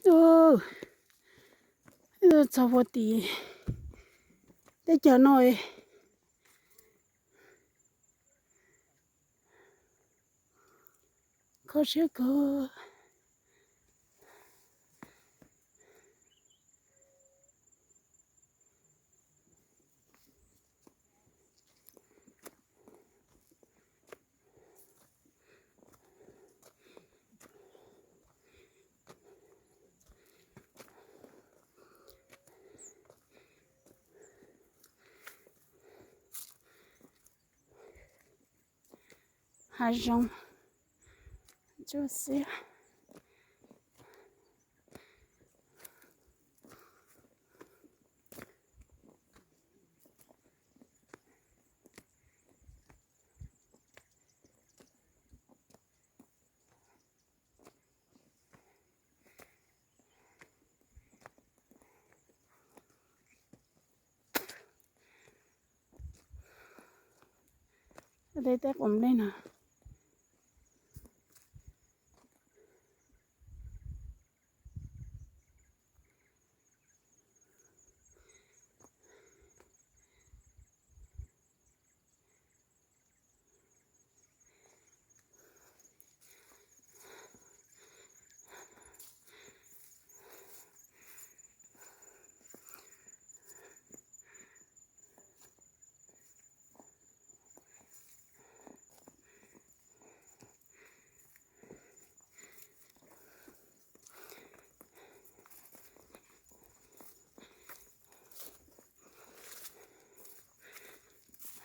Txog puag tim teb chaws no, kho siab kawg. Hav zoov tsuj xiab. Tej teb qos nplej no.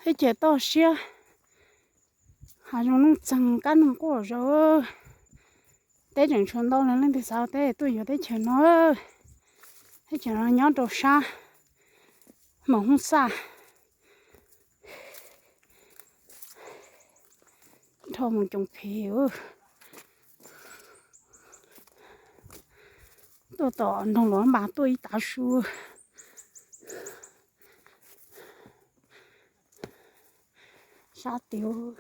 Teb chaws toj siab, hav zoov nuj txeeg kab noog quaj zom zaws. Teb tseem tshuav ntau, leej twg xav teb tuaj yuav teb chaws no. Teb chaws no nyob rau sab Moos Hoob Xaj. Dhau mus coom phem. Tuaj tom nroog Luam Npas tuaj ib tav su. Sab tim